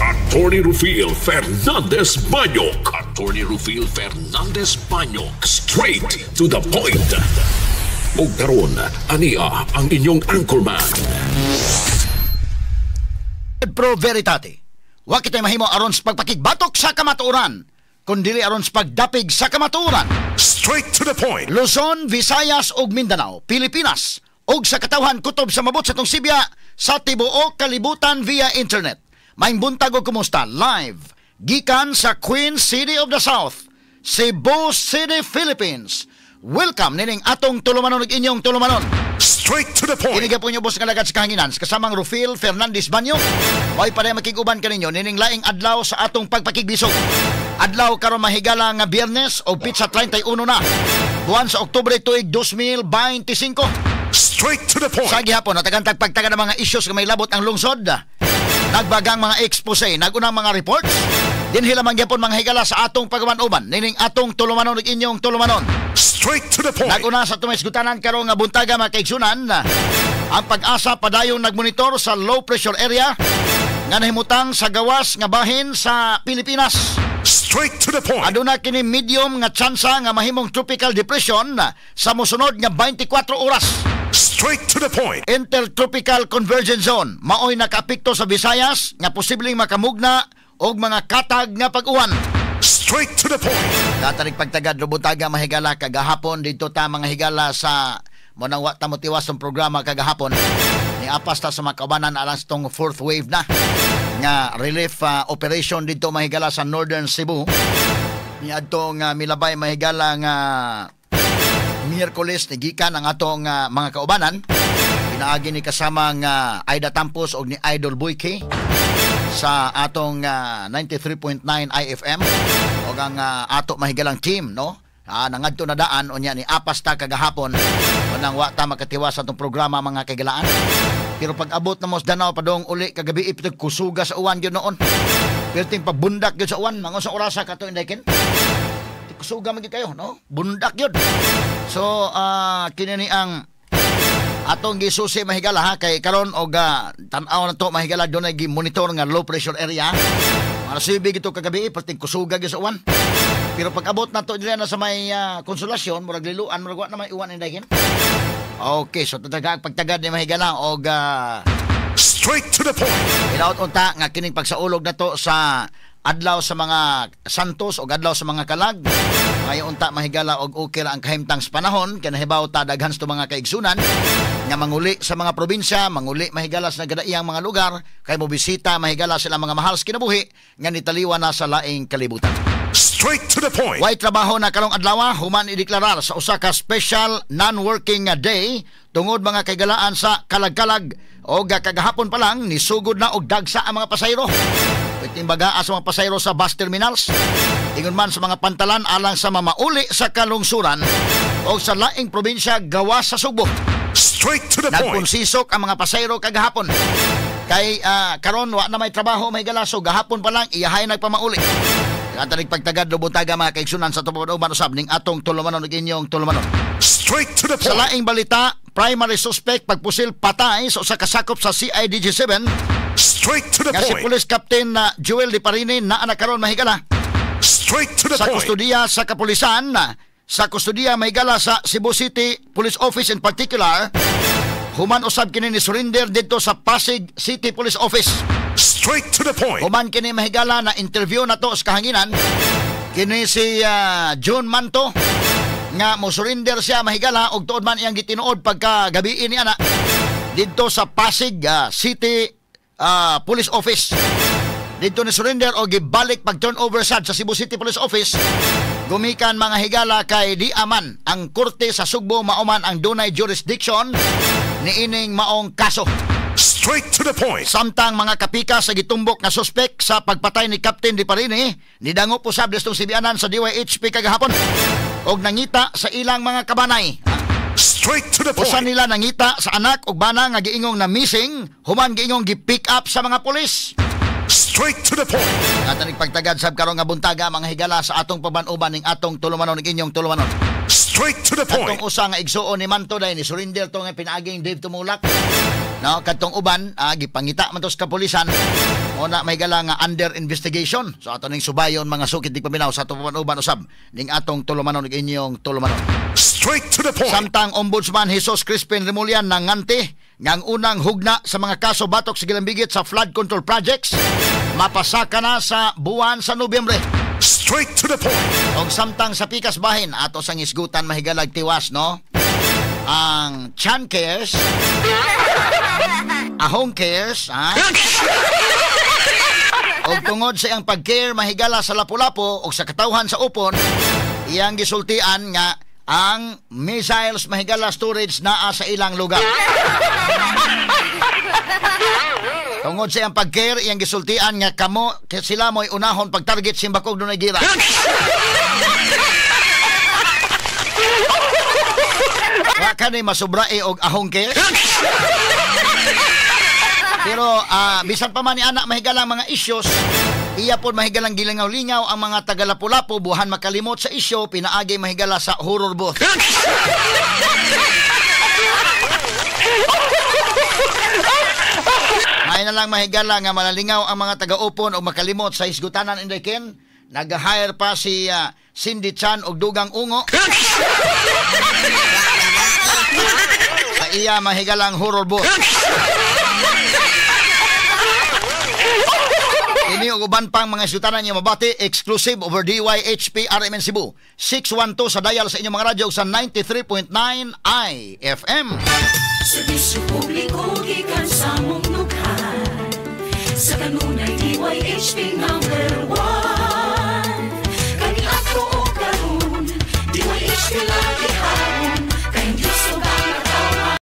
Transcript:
Attorney Rufil Fernandez Banyok. Attorney Rufil Fernandez Banyok. Straight to the point. Ug karon, ania ang inyong anchorman. Pro veritate. Wa kitay mahimo aron sa pagpakigbatok sa kamatuoran, kundili aron sa pagdapig sa kamatuoran. Straight to the point. Luzon, Visayas ug Mindanao, Pilipinas ug sa katawhan kutob sa mabot sa atong sibya sa tibuok kalibutan via internet. Maayong buntag ug kumusta live gikan sa Queen City of the South, Cebu City, Philippines. Welcome nining atong tulumanon ug inyong tulumanon. Straight to the point. Kini po inyo boss nga lagad sa kahanginan sa kasamang Rufil Fernandez Banyo. May pareha makig-uban kaninyo nining laing adlaw sa atong pagpakigbisog. Adlaw karon, mahigala, nga Biyernes o petsa 31 na buwan sa Oktubre, tuig 2025. Straight to the point. Sa gihapon, natagan tag pagtaga ng mga issues nga may labot ang lungsod. Nagbagang mga expose, nagunang mga reports. Dinhi lamang gyapon, mga higala, sa atong pagaman-uban nining atong tulumanon ug inyong tulumanon. Straight to the point. Naguna sa tumisgutanan karong nga buntaga, mga kaigsunan, ang Pag-asa padayong nagmonitor sa low pressure area nga nahimutang sa gawas nga bahin sa Pilipinas. Straight to the point. Aduna kini medium nga tsansa nga mahimong tropical depression sa mosunod nga 24 oras. Straight to the point. Intertropical Convergence Zone maoy nakaapekto sa Visayas nga posibleng makamugna og mga katag nga pag-uwan. Straight to the point. Datarig pagtagad rubutaga, mahigala, kagahapon dito ta, mga higala, sa mo nang wa ta motiwas ang programa kagahapon. Ni apas ta sa mga kaubanan alang sa tong fourth wave na nga relief operation dito, mahigala, sa Northern Cebu. Ni adtong milabay, mahigala, nga Miyerkules ni gikan ang atong mga kaubanan pinaagi ni kasamang Aida Tampos og ni Idol Boyke sa atong 93.9 IFM og ang ato mahigalang team, no, nangadto na daan unya ni apas ta kagahapon unang wa ta makatiwas sa atong programa, mga kaigalaan. Pero pag abot na mo sa Danao padong uli kagabi, ipitag kusuga sa uwan gyud noon, pero pagbundak gyud sa uwan mga sa orasa kato indaykin kusuga man gyud kayo, no, bundak gyud. So kini ni ang atong gisusi, mahigala, ha, kay karon og tan-aw na to, mahigala, dunay gi-monitor nga low pressure area. Mga nasibi gito kagabi perting kusuga gyud sa uwan. Pero pag abot na to dila na sa may Konsolasyon, murag liluan, murag wa na may uwan indaykin. Okay, so tataga pagtagad ni, mahigala, og Straight to the point. Hinaot unta nga kining pagsaulog na to sa adlaw sa mga santos o adlaw sa mga kalag. Ngayon unta, mahigala, og okay ra ang kahimtang sa panahon kay nahibaw ta daghan sa mga kaigsunan nga manguli sa mga probinsya, manguli, mahigala, sa nagadaiyang mga lugar kay mobisita, mahigala, sila mga mahal sa kinabuhi nga nitaliwa na sa laing kalibutan. Straight to the point. Way trabaho na karong adlaw human ideklarar sa usa ka special non-working day tungod, mga kaigalaan, sa kalag-kalag o kagahapon pa lang nisugod na og dagsa ang mga pasahero. Pwedeng bagaa sa mga pasahero sa bus terminals. Ingon man sa mga pantalan alang sa mamauli sa kalungsuran o sa laing probinsya gawas sa Sugbo. Straight to the point. Nagkonsisok ang mga pasahero kagahapon. Kay karon wa na may trabaho, may galaso, gahapon pa lang iyahay nagpamauli. Katanig pagtagad lubutaga, mga kaigsunan, sa tupad usab ning atong tulumanon ug inyong tulumanon. Straight to the Sa point. laing balita, primary suspect pagpusil patay sa usa ka sakop sa CIDG 7 Straight to the nga si point. Police Captain na Joel Liparini naa na karon, mahigala, Straight to the sa point. kustudiya sa kapulisan, sa kustudiya, mahigala, sa Cebu City Police Office in particular, human usab kini ni surrender didto sa Pasig City Police Office. Straight to the point. Human kini, mahigala, na interview na to sa kahanginan kini si John Manto nga mo surrender siya, mahigala, og tuod man iyang gitinuod pagka gabi ni ana didto sa Pasig City Police Office. Didto ni surrender o gibalik pag turnover sad sa Cebu City Police Office gumikan, mga higala, kay di aman ang korte sa Sugbo mauman ang dunay jurisdiction niining maong kaso. Straight to the point. Samtang mga kapika sa gitumbok nga suspect sa pagpatay ni Captain Liparini nidangop usab distong sibianan sa DYHP kagahapon og nangita sa ilang mga kabanay. Straight to the Usa point. nila nangita sa anak ug bana nga giingong na missing human giingong gi-pick up sa mga pulis. Straight to the point. Katanig pagtagad sab karong nga buntaga, mga higala, sa atong paban-uban ning atong tulumanon ning inyong tulumanon. Straight to the point. Katong usa nga igsuon ni Manto day ni surrender to nga pinaaging Dave Tumulak. No, kadtong uban gipangita man to sa kapulisan. Mo na mahigala nga under investigation. So ato ning subayon, mga sukit di paminaw, sa ato uban usab ning atong tulumanon ug inyong tulumanon. Straight to the point. Samtang Ombudsman Jesus Crispin Remulla nanganti nga ang unang hugna sa mga kaso batok sa gilambigit sa flood control projects mapasaka na sa buwan sa Nobyembre. Straight to the point. Og samtang sa pikas bahin, ato sang isgutan, mahigalag, tiwas, no, ang Chan Cares, Ahong Cares, ha? Og tungod sa iyang pag-care, mahigala, sa Lapu-Lapu og sa katawhan sa Upon, iyang gisultian nga ang missiles, mahigala, storage naa sa ilang lugar. Tungod sa iyang pag-care, iyang gisultian nga kamo sila mo'y unahon pag-target simbakog dunay gira. Wa kani masubrae og ahong care. Pero bisan pa man ni anak, mahigalang mga issues, iya pod mahigalang gilingaw-lingaw ang mga taga-Lapu-Lapu buhan makalimot sa isyu pinaagi, mahigala, sa horror booth. May na lang, mahigala, nga malalingaw ang mga taga-upon o makalimot sa hisgutanan, Inday Ken. Nag-hire pa si Cindy Chan og dugang ungo sa iya mahigalang horror booth. Ini og uban pang mga hisgutanan niyo mabati exclusive over DYHP RMN Cebu 612 sa dial sa inyong mga radyo sa 93.9 IFM. Serbisyo publiko gikan sa mong nughan. Sa kanunay DYHP nga